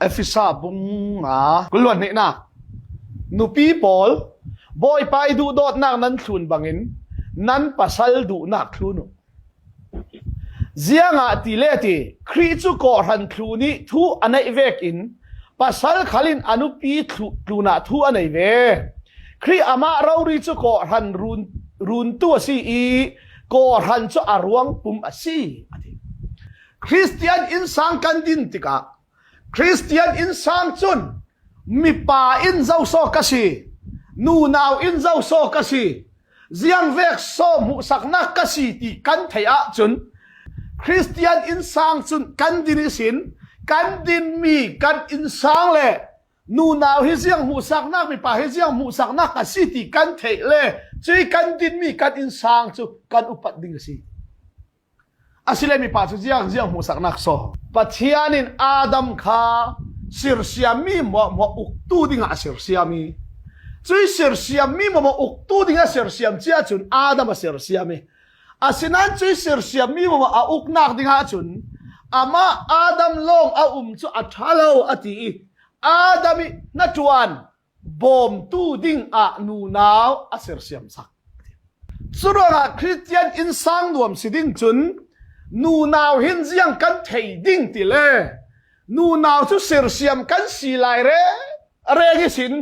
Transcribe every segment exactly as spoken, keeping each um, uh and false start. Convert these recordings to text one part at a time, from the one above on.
Efesa bung nga, kul le hnihna. Nupi pawl, Bawipa ih duhdawtnak nan thlun bangin nan pasal duhnak thlun uh. Ziangahtile ti, Khrih cu kawhhran thlun ih thu a neih vekin pasal khal in a nupi thlu-, tlunah thu a nei ve. Khrih amah rori cu kawhhran run, runtu a si ih kawhhran cu a ruangpum a si, a ti. Khristian innsang kan din tikah Khristian innsang cun mipa in zo so ka si, nunau in zo so ka si, ziangvek so hmuhsaknak ka si ti kan theih ahcun Khristian innsang cun kan din ihsin kan dinmi kan innsang le nunau hi ziang hmuhsaknak, mipa hi ziang hmuhsaknak ka si ti kan theih le cuih kan dinmi kan innsang cu kan upat ding a si. Asile mipa cu ziang, ziang hmuhsaknak so. Pathian in Adam kha sirsiammi hmuahhmuah uktu dingah a sirsiam ih, cuih sirsiammi hmuahhmuah uktu dingah a sirsiam cia cun Adam a sirsiam ih, asinain cuih sirsiammi hmuahhmuah a uknak dingah cun amah Adam lawng a um cu a ṭha lo a ti ih, Adam ih hnaṭuan bawmtu dingah nunau a sirsiamsak. Curuangah Khristian innsang nuam si ding cun nunau hin ziang kan thei ding ti le nunau cu sirsiam kan si lai re, reng ihsin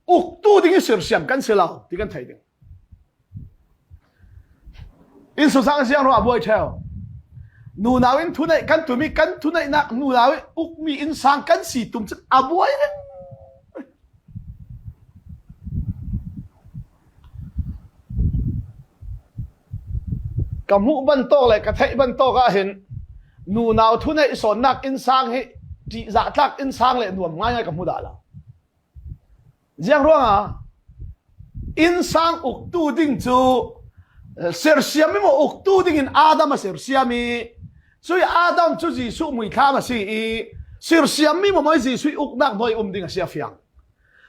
uktu ding ih sirsiam kan si lo ti kan thei ding. Innsang ziang ruangah a buai ṭheu. Nunau in thuneih kan tum ih kan thuneihnak nunau ih ukmi innsang kan si tum cun a buai reng. Ka hmuh bantawk le ka theih bantawk ah hin nunau thuneih sawnnak innsang hi ṭihzah tlak innsang le nuam ngaingai ka hmu dah lo. Ziang ruangah innsang uktu ding cu, eh, sirsiammi maw uktu dingin Adam a sirsiam ih, cuih Adam cu Jesuh muithlam a si ih, sirsiammi maw Jesuh ih uknak hnuai um ding a si a fiang.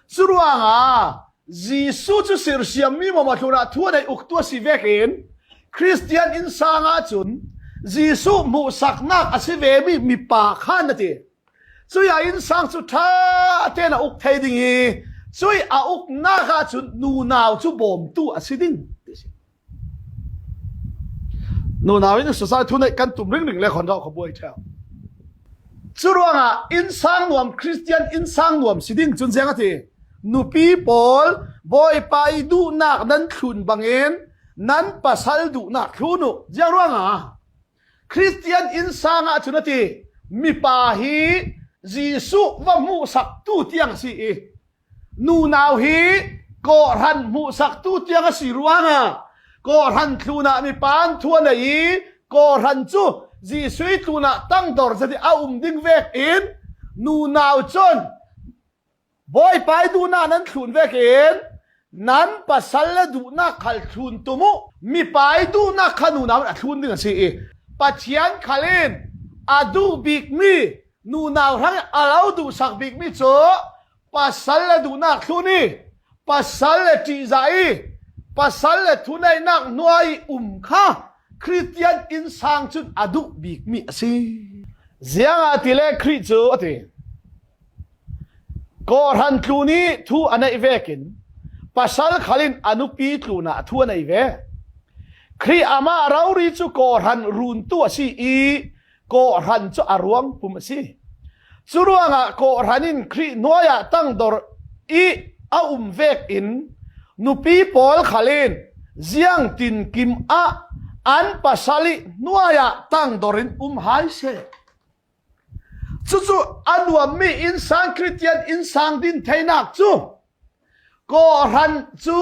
Curuangah Jesuh cu sirsiammi maw tlunah thu a neih uktu a si vekin Khristian innsang ahcun Jesuh hmuhsaknak a si vemi mipa khan a ti. Cuih a innsang cu ṭha tein a uk thei ding ih, cuih a uknak ahcun nunau cu bawmtu a si ding ti si. Nunau in sasai thuneih kan tum ringring le khonrau kha buai ṭheu. Curuangah innsang nuam, Khristian innsang nuam si ding cun ziang a ti. Nupi pawl, Bawipa ih duhnak nan thlun bangin nan pasal duhnak thlun uh. Ziang ruangah Khristian innsang ahcun a ti, mipa hi Jesuh va hmuhsaktu tiang a si ih, nunau hi kawhhran hmuhsaktu tiang a si ruangah kawhhran thlunah mipa in thu a nei ih, kawhhran cu Jesuh ih tlunah tangdor zet ih a um ding vekin nunau cun Bawipa ih duhnak nan thlun vekin nan pasal le duhnak khal thlun tum uh. Mipa ih duhnak kha nunau in a thlun ding a si ih, Pathian khal in a duh bikmi nunau hrangih a lo duhsak bikmi cu pasal le duhnak thlun ih, pasal le ṭihzah ih, pasal le thuneihnak hnuai ih um kha Khristian innsang cun a duh bikmi a si. Ziangahtile Khrih cu a ti, kawhhran tlun ih thu a neih vekin pasal khal in a nupi tlunah thu a nei ve. Khrih amah rori cu kawhhran runtu a si ih kawhhran cu a ruangpum a si. Curuangah kawhhran in Khrih hnuai ah tangdor ih a um vekin nupi pawl khal in ziangtinkim ah an pasal ih hnuai ah tangdor in um hai seh. Cucu a nuammi innsang, Khristian innsang din theinak cu kawhhran cu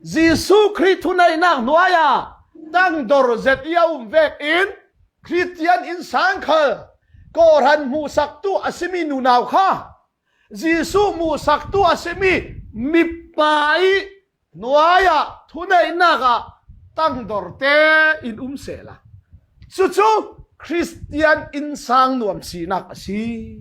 Jesuh Khrih thuneihnak hnuai ah tangdor zet ih a um vekin Khristian innsang khal kawhhran hmuhsaktu a simi nunau kha Jesuh hmuhsaktu a simi mipa ih hnuai ah thuneihnak ah tangdor tein um sehla, cucu Khristian innsang nuam sinak a si.